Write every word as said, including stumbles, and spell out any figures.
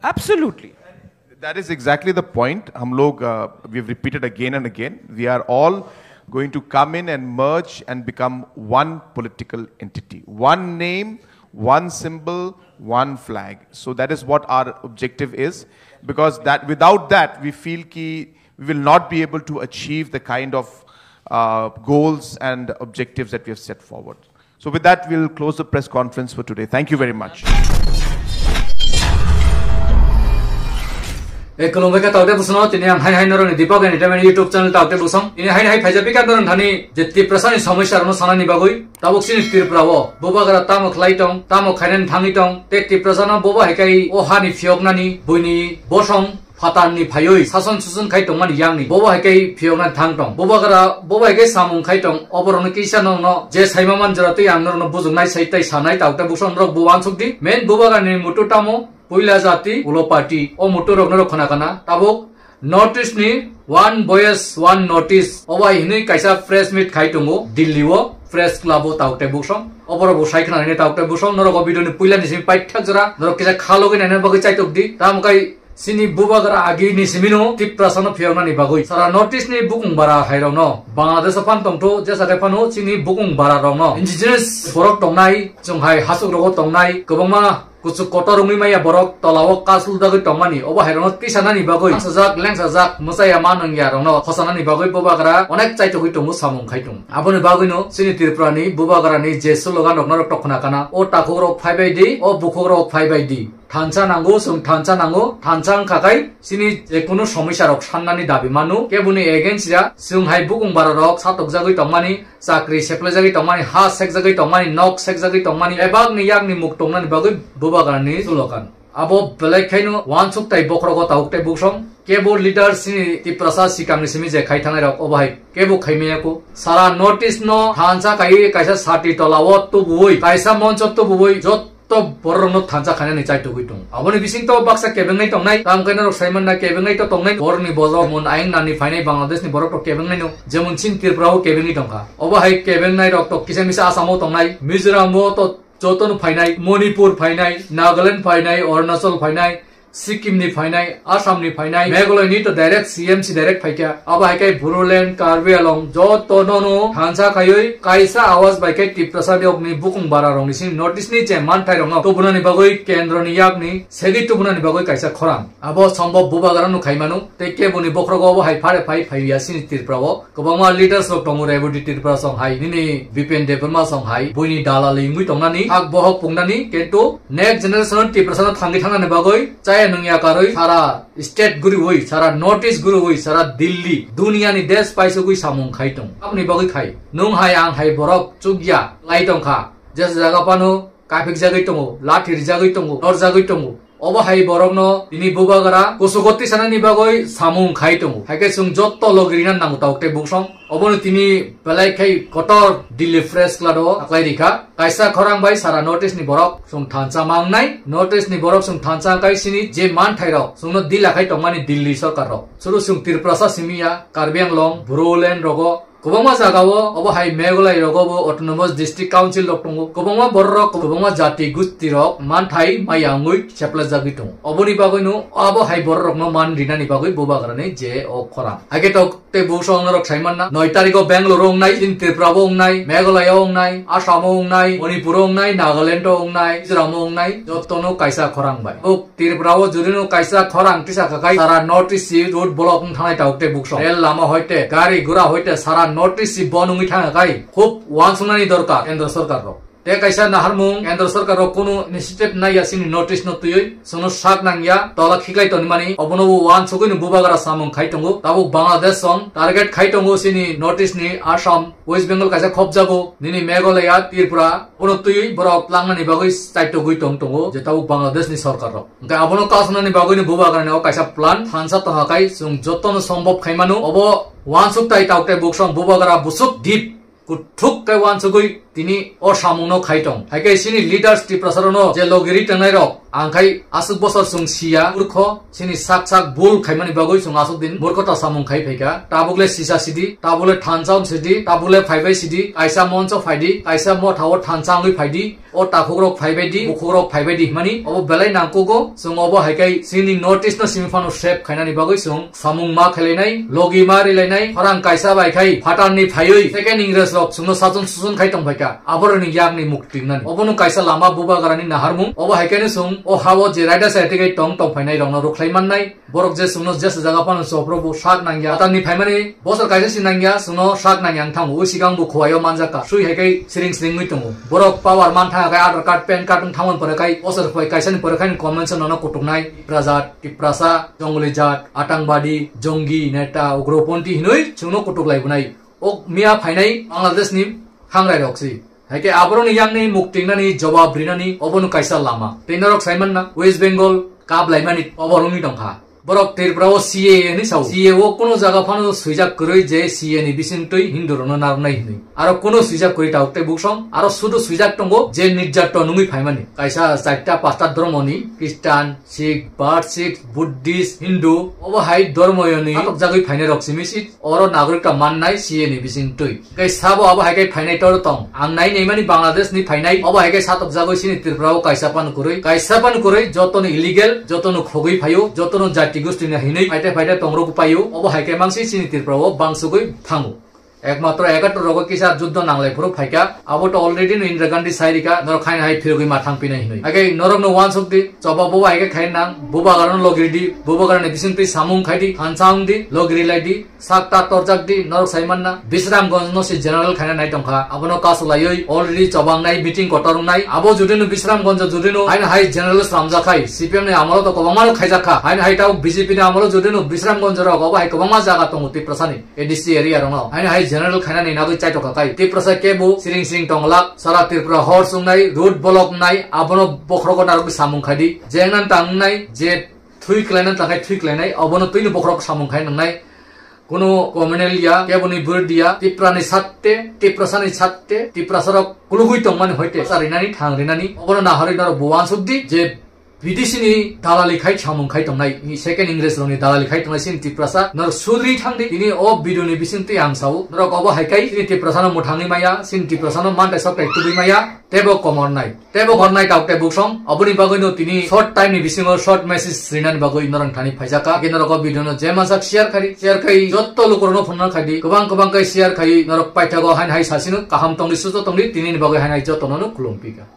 Absolutely. That is exactly the point. हम लोग, uh, we've repeated again and again. We are all going to come in and merge and become one political entity, one name, one symbol, one flag. So that is what our objective is, because that, without that, we feel ki we will not be able to achieve the kind of, uh, goals and objectives that we have set forward. So with that, we'll close the press conference for today. Thank you very much. E, khulumbai kha taote bwswno, tini ang hai hai noroni Deepak Entertainment YouTube channel taote bwswng. Tini hai hai phaijak bikha noroni thani je Tiprasani somosya rokno sanani bagwi, tabuk chini Tripura o bubagra tamo khlai tong, tamo khainani thangwi tong, tei Tiprasano bobo hai kai o hani phiyoknani buini bosong phatarni phaiwi sason suson khai tongmani yakni bobo hai kai phiyokna thang tong. Bubagra bobo hai kai samung khai tong. Oborokno kisa norokno je saima man jora twi ang norokno bujuknai sai tei sanai taote bwswng norok bo uansuk di. Main bubagrani mutu tamo puila jati ulo party o mutu rokno rok khna kana. Tabuk North East ni one voice one notice obo hai hinwi kaisa press meet khai tongo Delhi o press club o taote bwswng. Oborok bo sai khna nini taote bwswng norok o video ni puila ni simi paithak jora norok kisa khalogwi naina bagwi chaitok di. Tamo kai chini bubagra agi ni simino Tiprasano phiyoknani bagwi sara North East ni bukung bara hai rokno Bangladesh o phan tongtho jesa khai phano chini bukung bara rokno indigenous borok tongnai chwng hai hasuk rogo tongnai kwbangma kuchuk kotor wngwi maya borok tola o kasul dagwi tongmani obo hai rokno tisanani bagwi sajak lengsajak mwchaya ma nungya rokno khosanani bagwi bubagra onek chaitogwi tongo samung khai tongo. Aboni bagwino chini Tripura ni bubagra ni je slogan rokno rok tokhna kana o takhuk rok phaibai di o bukhuk rok phaibai di. Thansa nango, chwng thansa nango, thansa wngkha khai chini je kunu somosya rok sannani dabi manu, keboni against ya, chwng hai bukung bara rok satokjagwi tongmani, chakri seplajagwi tongmani, ha sekjagwi tongmani, nok sekjagwi tongmani, ebakni yakni muk tongnani bagwi bubagrani slogan. Abo belai khaino uansuk tai bokhorogo tabuk tai buksong, kebo leader chini Tiprasa sikangni simi je khai thangnai rok obo hai kebo khaimaya ko. Sara North East no thansa kai kaisa sati tola o tubuwi, kaisa moncho tubuwi jot to borokno thansa khainani chaitugwi tongo. Aboni bisingto baksa kebengnai tongnai, tamo khe norok saimanna kebengnai to tongnai. Borokni bojok mun ayang nani phainai, Bangladesh ni borok to kebengnai no, jemon chini Tripura o kebengwi tongkha. Obo hai kebengnai rok to kisa misa Assam o tongnai, Mizoram o to jotono phainai, Manipur phainai, Nagaland phainai, Arunachal phainai, Sikkim ni phainai, Assam ni phainai, Meghalaya ni to direct C M si direct phaikha. Abo hai khe Bodoland, Karbi Anglong joto nono thansa khaiwi kaisa awaz bai khe Tiprasa rokni bukung bara rokni sini North East ni je manthai rokno tubunani bagwi kendro ni yakni segwi tubunani bagwi kaisa khorang. Abo sombhob bubagra no khaimano tei keboni bokhorogo obo hai phare phai phaiya sini Tripura o. Kwbangma leaders rok tongo Reboti Tripura song hai, nini Bipen Debbarma song hai, buini dalali wngwi tongnani, hak bohok pungnani, kintu next generation Tiprasa no thangwi thangnani bagwi chaya nungya karwi sara state guriwi, sara North East guriwi, sara Delhi, duniya ni desh paisugwi samung khai tong. Aboni bagwi khai, nung hai ang hai borok chukya lai tongkha, jesa jaga phano kaphik jagwi tongo, lathi rijagwi tongo, nor jagwi tongo. Obo hai borokno tini bubagra kusugo tisanani bagwi samung khai tongo. Hai khe chwng jotto logi rina nango tabuk tei buksong. Obono tini belai khai kotor Delhi Press Club o aklai rikha. Kaisa khorang bai sara North East ni borok chwng thansa ma wngnai. North East ni borok chwng thansa wngkhai sini je manthai rok chwngno dila khai tongmani Delhi sorkar rok. Suru chwng Tiprasa simi ya, Karbi Anglong, Bodoland rogo, kwbangma jaga o, obo hai Meghalaya rogo bo Autonomous District Council rok tongo. Kwbangma borok rok, kwbangma jati gusti rok manthai maya wngwi seplajagwi tongo. Oboni bagwino abo hai borok rokno man rinani bagwi bubagrani je o khorang. Hakhe tok tei buksong norok saimanna, noi tarikh o Bangalore o wngnai, chini Tripura o wngnai, Meghalaya o wngnai, Assam o wngnai, Manipur o wngnai, Nagaland o wngnai, Mizoram o wngnai, jotono kaisa khorang bai. O Tripura o jurino kaisa khorang tisa khakai sara North East si road block wng thangnai tabuk tei buksong. Rel lama hoite, gari gura hoite sara North East si bon wngwi thangkha khai khub uansuknani dorkar kendro sorkar rok. Tei kaisa naharmung kendro sorkar rok kunu initiative naiya chini North East no twiwi chwngno sak nangya tola khiklai tonimani obono bo uansugwino bubagra samung khai tongo. Tabuk Bangladesh song target khai tongo chini North East ni Assam, West Bengal kaisa khopjago, nini Meghalaya, Tripura, bono twiwi borok tlangnani bagwi chaitogwi tong tongo je tabuk Bangladesh ni sorkar rok. Hwnkhe abono kasonani bagwino bubagrani o kaisa plan thansa tongkha khai chwng jotono sombhob khaimano. Obo uansuk tai tabuk tei buksong bubagra busuk deep kuthuk khe uansugwi tini o samungno khai tong. Hai khe chini leaders Tiprasa rokno je logi ri tongnai rok Ang khai aswk bosor chwng siya, murkho, chini sak sak bul khaimani bagwi chwng aswk din murkhota samung khai phaikha. Tabukle sisa sidi, tabukle thansa sidi, tabukle phaibai sidi, kaisa moncho phaidi, kaisa mothao thansa wngwi phaidi, o takhukrok phaibaidi, bukhukrok phaibaidi himani, obo belai nangkugo, chwng obo hai khai chini North East no simi phano save khainani bagwi chwng samung ma khailainai, logi ma rilainai, khorang kaisa bai khai phatarni phaiwi second Ingres rok chwngno sachon suchon khai tongphaikha. Aboroni yakni mukti wngnani. Obono kaisa lama bubagrani naharmung. Obo hai khaino chwng o ha-o je raida sai tei tong tong phainai rokno rwkhlai mannai. Borok je chwngno jesa jaga phano chopro bo sak nangya. Phatarni phaimani bosor kaisa si nangya, chwngno sak nangya wng thango. O sigang bo Khowai-o manjak ka. Sui hai khai siring siring wngwi tongo. Borok power man thang khai Aadhaar card, PAN card wng thamon pore khai bosor phai kaisani pore khai convention nono kutuknai. Tiprajat, Tiprasa, Jongoli jat, Atangbadi, Jongi, Neta, Ugroponthi hinwi chwngno kutuk laibunai. O miya phainai Bangladesh ni khangrai rok si. Hai khe aboroni yakni mukti wngnani jobab rinani obono kaisa lama. Tei norok sai manna West Bengal kap laimani obor wngwi tongkha. Borok Tripura o C A A hinwi sao. C A A o kuno jaga phano swijak kwrwi je C A A ni bisingtwi Hindu rokno narwknai hinwi. Aro kuno swijak kwrwi tabuk tei buksong, aro sudu swijak tongo je nirjatton wngwi phaimani. Kaisa charta pasta dhormoni, Christian, Sikh, Bad Sikh, Buddhist, Hindu, obo hai dhormoyoni satokjagwi phainai rok simi si oro nagorik ta mannai C A A ni bisingtwi. Kai sabo abo hai kai phainai toro tong. Ang nai naimani Bangladesh ni phainai, obo hai kai satokjagwi sini Tripura o kaisa pan kwrwi, kaisa pan kwrwi jotono illegal, jotono khogwi phaio, jotono jati gosti ni hinwi phaite phaite tongrok paio, obo hai kai mangsi sini Tripura o bangsugwi thango. Ekmatro ekatro rogo kisa juddo nanglai phuru phaikha, abo to already no Indira Gandhi sairika, norok khaina hai phirogwi ma thang pinai hinwi. Agai norok no wansuk di, choba boba hai khe khaina nang, bubagrano logiri di, bubagrani bisingtwi samung khai di, hansa wng di, logiri lai di, sakta torjak di, norok sai manna. Bisramganj no si general khaina nai tongkha, abono kasu laiwi already chobang nai, meeting kotor wngnai, abo judino Bisramganj judino haino hai general slamjak khai, C P M ni amolo to kwbangma no khaijak kha, haino hai tao B J P ni amolo judino Bisramganj rok obo hai kwbangma jaga tongo Tiprasani. A D C area rokno. Haino hai general khainani nagwi chaitokha kai. Tiprasa kebo siring siring tonglak, sara Tripura hor sungnai, road block nai, abono bokhorogo narwgwi samung khai di. Je wngna tang wngnai, je thui klaina tang khai thui klainai, abono twino bokhorok samung khai nangnai. Kuno communal ya, keboni bird ya, Tiprani satte, Tiprasani satte, Tiprasarok kulugwi tongmani hoite, sa rinani, thang rinani, obono naharwi norok bo wansuk di, je Bidesi ni dalali khai samung khai tongnai, ni second Ingres rokni dalali khai tongnai, sini Tiprasa, norok sudri thang di, tini o video ni bising twi ang sao, norok obo hai kai, sini Tiprasa no mwthangwi maya, sini Tiprasa no mantai sok tai tubui maya, tebo komor nai, tebo hor nai tok tei buksong, oboni bagwi no tini short time ni bisingo short message rinani bagwi norok thani phaijak kha, norok o video no je mansak share khai, share khai jotto lukurok no phunna khai di, kwbang kwbang khai share khai norok paithago hain hai sasino kaham tongdi susto tongdi, tini ni bagwi hain hai jotto no khulum pika.